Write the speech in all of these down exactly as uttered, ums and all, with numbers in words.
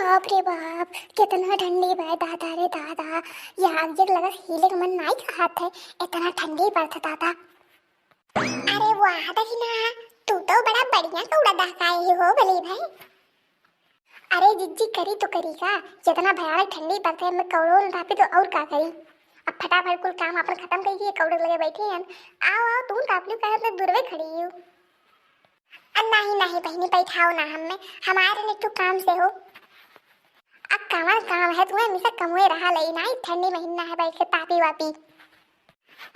बाप रे बाप, कितना ठंडी बा दादा रे दादा। यार, ये लगत हिले के मन नाई कहत है, इतना ठंडी पड़त दादा। अरे वाह दखिना, तू तो बड़ा बढ़िया कौड़ा दहकाए ही हो भली भाई। अरे जिज्जी, करी तो करी का, जितना भयानक ठंडी पड़त है, मैं कौड़ो न तापी तो और का करी। अब फटाफट कुल काम अपन खत्म करी के कौड़े लगे बैठे हैं। आओ आओ, तू ताप लियो, काहे इतने दूरवे खड़ी हो? अ, नाही, नाही बहिनी, बैठाओ ना हमें, हमारे ने तू काम से हो। अब कवन काम है तुम्हें, हमेशा कमुए रहा लई ना, ई ठंडी महीना है, बैठ के तापी वापी।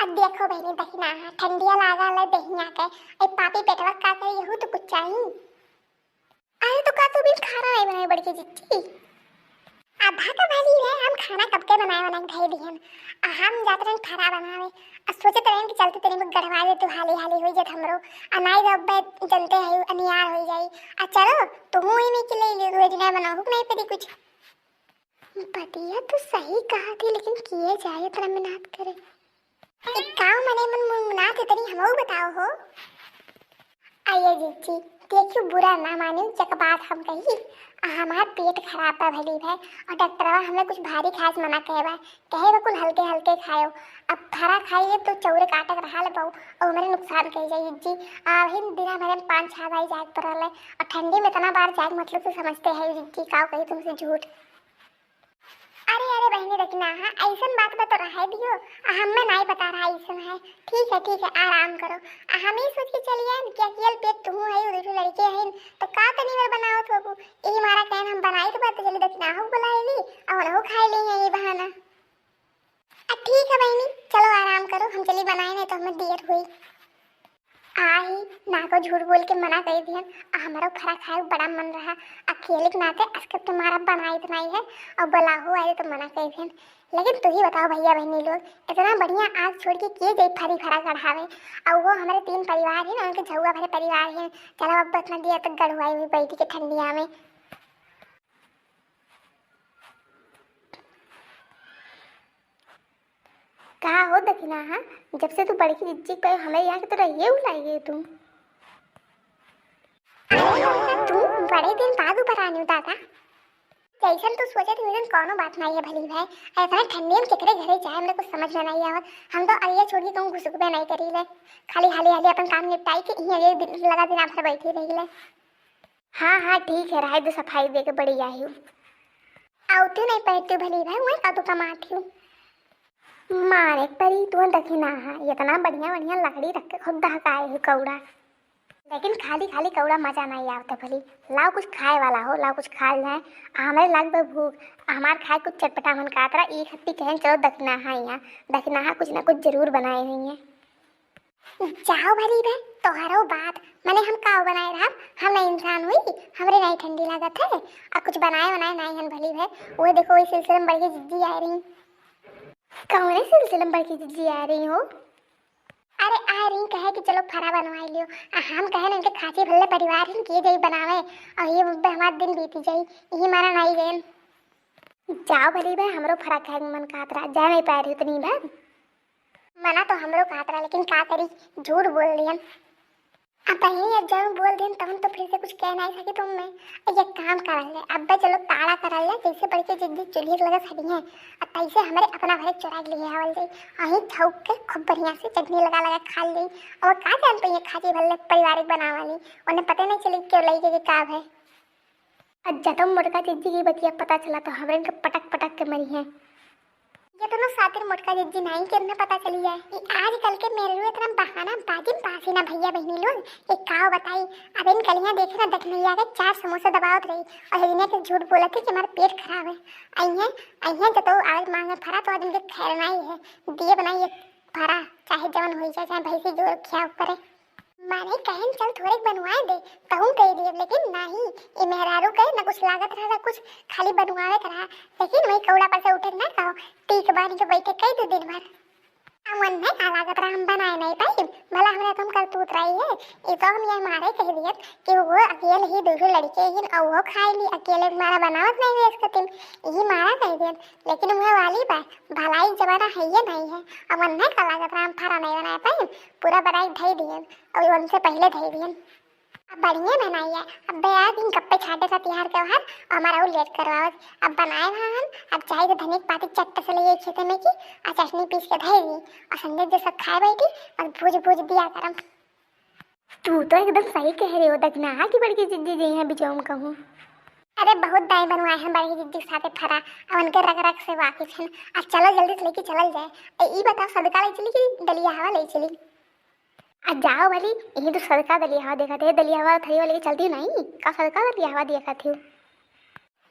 अब देखो बहिनी, दखिना है, ठंडिया लागा ले दहिया के, ए पापी पेटवा का करे, यहू तो कुछ चाही। अरे तो का तू बिन खाना नहीं बनाए बड़की जिज्जी? आधा तो भली रहे, हम खाना कब के बनाए बना के धई दिहन। आ हम जात रहन फरा बनावे। आ सोचत रहन कि चलते तनी में गढ़वा दे तू, हाली हाली होई जात हमरो। आ नाई रब्बे जनते है अनियार होई जाई। आ चलो, तुहू ही नहीं कि ले लियो, तू जिना बनाओ, हुक नहीं पड़ी कुछ। बतिया तो सही कहा थी, लेकिन किए जाए इतना मेहनत करे। एक काम मने मन मुनमुना थे तनी हमहू बताओ हो। आइए जिज्जी, देखियो बुरा ना मानियो, जक बात हम कही, आ हमार पेट खराब बा भली भाई, और डॉक्टरवा हमें कुछ भारी खास मना कहे बा, कहे बा कुल हल्के हल्के खायो। अब फरा खाइए तो चौरे काटक रहा ले बहु, और हमारे नुकसान कही जाए जिज्जी। आ हिन दिना भरे में पाँच छह बार जाए पड़ल है, और ठंडी में इतना बार जाए मतलब तो समझते हैं जिज्जी, का कही तुमसे झूठ। अरे, अरे बहिनी, देखी ना, हाँ, ऐसन बात बा तो रहे दियो, आ हमें नाई पता रहा ऐसन है। ठीक है, ठीक है, आराम करो। आ हम ही सोच के चली आए कि अकेल पेट तुहू है, उधर लड़के हैं, तो का तनी बार बनाओ तो बाबू, यही मारा कहन हम बनाई तो बात चली, देखी ना हो बुलाए ली, आ उन्हों खाए ली है ये बहाना। आ ठीक है बहिनी, चलो आराम करो, हम चली बनाए, नहीं तो हमें देर हुई। आही, ना को झूठ बोल के मना कर दिहन। आ हमरो फरा खाए के बड़ा मन रहा। अकेले के नाते अस्कत के मारा बनाई तो नहीं है, और बुलाहो आए तो मना कर दिहन। लेकिन तू ही बताओ भैया बहनी लोग, इतना बढ़िया आग छोड़ के के जाई फरी फरा चढ़ावे? और वो हमारे तीन परिवार है ना, उनके झउआ भरे परिवार है। चलो अब इतना दिया तक गढ़ुआई हुई बैठी के ठंडिया में। का हो दखिना, हाँ? जब से तू बड़की जिज्जी के हमें यहाँ के तो रहिए उलाई गई तू। तू बड़े दिन बाद ऊपर आने दादा। जैसन तू सोचे थी वैसन कोनो बात नहीं है भली भाई। अरे इतना ठंडी में केकरे घरे जाए, हमरे कुछ समझ में नहीं आवत। हम तो अलिया छोड़ के कहूँ घुसकबे नहीं करी ले। खाली हाली हाली अपन काम निपटाई के यहीं एक दिन लगा दिन भर बैठी रही ले। हाँ, हाँ, ठीक है, रहे दे, सफाई दे के बड़ी आई हूँ। आउती नहीं पैती भली भाई, वही का तू कमाती हूँ। मारे परी, तू दखिना है, इतना बढ़िया बढ़िया लकड़ी रख के खूब दहकाए है कौड़ा। लेकिन खाली खाली कौड़ा मजा नहीं आवत भली। लाओ कुछ खाए वाला हो, लाओ कुछ खा जाए। आ, हमरे लाग बा भूख, आ, हमार खाए कुछ चटपटा मन का तरह, एक हत्ती कहन चलो दखिना है यहाँ, दखिना है कुछ ना कुछ जरूर बनाए हुई है। जाओ भली बे, तोहरो बात, मने हम काव बनाए रहब, हम ना इंसान हुई, हमरे नहीं ठंडी लागत है, आ कुछ बनाए बनाए नहीं हन भली बे। वो देखो, वही सिलसिले में बड़की जिज्जी आ रही। कौने सिलसिले में बड़की जिज्जी आ रही हो? अरे आ रही कहे कि चलो फरा बनवाई लियो, आ हम कहे ना इनके खाची भल्ले परिवार हिन किए जाई बनावे, और ये बे हमार दिन बीती जाई, यही मारा नहीं गए। जाओ भली बे, हमरो फरा खाए के मन कहत रहा, जा नहीं पाए रही उतनी बार। मना तो हमरो कहत रहा, लेकिन का करी, झूठ बोल दियन। अब बहिनी, अब जब बोल दियन, तब तो फिर से कुछ कह नहीं सकी तुम में। अब ये काम करल ले, अब चलो ताड़ा करल ले, जैसे बड़की जिज्जी चूल्हे के लगे सड़ी हैं, अब तैसे हमरे अपना घरे चुरा के लिए आवल जाई। अहीं छौक के खूब बढ़िया से चटनी लगा लगा खा ली। और का जान पे ये खाची भल्ले पारिवारिक बनावाली, उन्हें पता नहीं चली क्यों लई के का है। अब जतम मोटका जिज्जी की बतिया पता चला तो हमरे इनके पटक पटक के मरी है। ये दोनों सातिर मोटका जिज्जी नाई के इतना पता चली है। ये आजकल के मेहरू इतना बहाना बाजी में पासी ना भैया बहनी लोग। एक काव बताई, अब इन कलियां देखे ना दखनैया के चार समोसा दबावत रही और हिजने के झूठ बोलत थी कि हमारा पेट खराब है। अइहें, अइहें जब तो आज मांगे फरा तो आज इनके खैर नाई है, दिए बनाइए फरा, चाहे जवन होई जाए, चाहे भैंसी जो खियाव करे। माने कहन चल थोड़े बनवाए दे, कहूँ कह दिए, लेकिन नाही, ई मेहरारू के न कुछ लागत रहा, न कुछ खाली बनवावे के रहा, लेकिन वही कौड़ा पर से उठे ना कहो, टीक बांध के बैठे कई दो दिन भर। हम मन में का लागत रहा, हम बनाए नहीं पाई, भला हमरे तुम करतूत रही है, ये तो हम ये मारे कह दिए कि वो अकेले ही दूसरे लड़के ही और वो खाए ली, अकेले मारा बनावत नहीं हुई इसके तुम, यही मारा कह दिए, लेकिन वह वाली बात, भलाई जमाना है ये नहीं है, अब मन में का लागत रहा, हम फरा नहीं बनाए पाई, पूरा बनाई ढाई दिए। अउर उनसे पहिले धई दिहन। अब बढ़िया बनाई है। अब बे आज दिन कप्पे छाटे का तिहार त्योहार, और हमारा और लेट करवावत। अब बनाए वहाँ हम, अब जाई तो धनिया के पाती चट्ट से ले आई खेते में की, और चटनी पीस के धई दी, और संजय जी सब खाए बैठी, और भूज भूज दिया करम। तू तो एकदम सही कह रहे हो दखिनहा की बड़की जिज्जी जी हैं बिचारी कहूँ। अरे बहुत दाई बनवाए हैं बड़की जिज्जी के साथे फरा, अब उनके रग रग से वाकिफ हैं। अब चलो जल्दी से लेके चलल जाए। ए, ई बताओ सदका ले चली कि दलिया हवा ले चली? आ जाओ भली, यही तो सदका दलिया हवा देखत है, दलिया हवा थैली वाले के चलती नहीं, का सदका दलिया हवा देखत हो?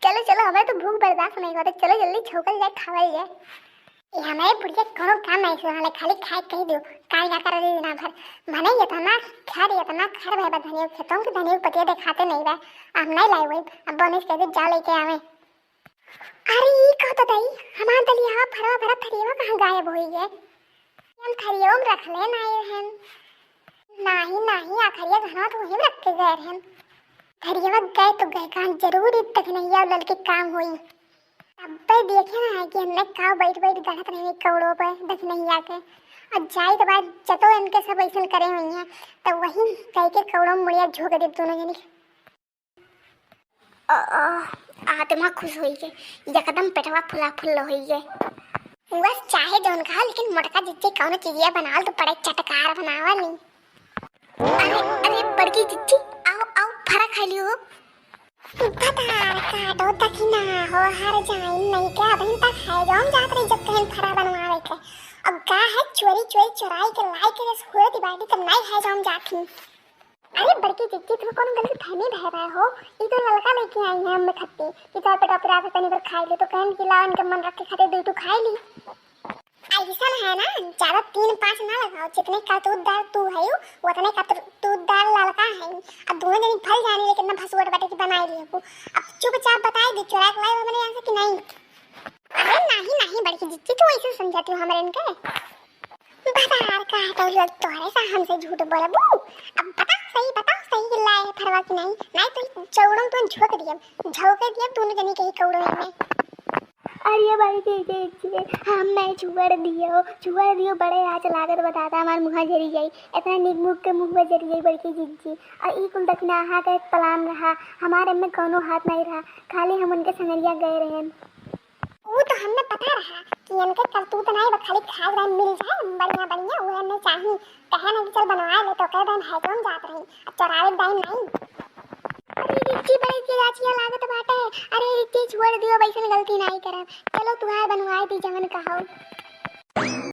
चलो चलो, हमें तो भूख बर्दाश्त नहीं होता, चलो जल्दी छौकल जाए, खावल जाए। ए, हमारे बुढ़िया कोनो काम नहीं सुनाले, खाली खाए कही दियो, काल का कर दे ना भर। मने इतना खर, इतना खर भाई बा धनिया खेतों के धनिया पतिया दिखाते नहीं बा, हम नहीं लाए वही, अब बोनिस कह दे जा लेके आवे। अरे ई कहत दाई, हमार दलिया फरवा भरा थरियवा कहाँ गायब होई है? हम थरियवा में रख ले ना आए हैं। नाही नाही, आखिरिया घनवा तो वहीं रख के गए हैं। थरियवा गए तो गए, कहाँ जरूर ई दखिनहिया लल के काम होई। अब्बे देखे ना है कि हमने का बैठ बैठ गढ़त रहे कौड़ों पे दखिनहिया के। और जाए के बाद जतो इनके सब ऐसन करे हुई हैं, तो वहीं गए के कौड़ों में मुड़िया झोंक दे दोनों जनी। अ, अ, आत्मा खुश होई के, एकदम पेटवा फुला फुल होई के। बस चाहे जौन कहा, लेकिन मोटका जिज्जी कौनो चीजिया बनावल तो पड़े, चटकार बनावल नहीं। अरे, अरे, बड़की जिज्जी, आओ, आओ, फरा खा लियो। भतार काटो दखिनहा हो, हर जाइन नहीं के, अबहिन तक है जौन जात रही जब कहीं फरा बनवावे के। अब का है, चोरी चोरी चुराई के लाई के जस हुए दी बाटी, तब नहीं है जौन जात ही। अरे बड़की जिज्जी, तुम कौन गलत फहमी बह रहे हो? ये तो ललका लेके आई है अम्मे खत्ती कि तोर पेट ऑपरा से तनी भर खाई ले, तो कहन कि लाओ इनके मन रख के खाते दे तू खाई ली। ऐसा है ना, ज्यादा तीन पाँच ना लगाओ, जितने करतूतदार तू है, उतने करतूतदार ललका है। अब दोनों जनी भल जानी, लेकिन ना भसुअट बटे की बनाई लिए को। अब चुपचाप बताई दे, चुरा के लाई हमरे यहाँ से कि नहीं? अरे नहीं नहीं बड़की जिज्जी, तू ऐसे समझाती हो हमरे इनके। भतार काटो लग तोहरे सा हमसे झूठ बोलबू। अब बताओ सही, बताओ सही कि लाए है फरवा कि नहीं? नहीं तो ई चौड़ों तो झोंक दियब, झोंके दियब दोनों जनी के ही कौड़ों में। अरे बड़की जिज्जी, हम नहीं छुअर दियो, छुअर दियो बड़े आज लागत बताता हमार मुँह जरी जाई, इतना निक मुख के मुँह जरी जाई बड़की जिज्जी। और ई कुल दखिनहा के plan रहा, हमारे में कौनो हाथ नहीं रहा, खाली हम उनके संगरिया गए रहे। वो तो हमने पता रहा कि इनके करतूत नहीं बा, खाली खाए वाला मिल जाए बढ़िया बढ़िया, वो हमने चाही। कहे ना कि चल बनवा ले, तो कह देन है तो हम जात रही, अब चोरावे के दाई नहीं। अरे रिच्ची बड़े के गाछिया लागत बाटे, अरे रिच्ची छोड़ दियो, वैसन गलती नहीं करब, चलो तुहार बनवाए दी जवन कहो।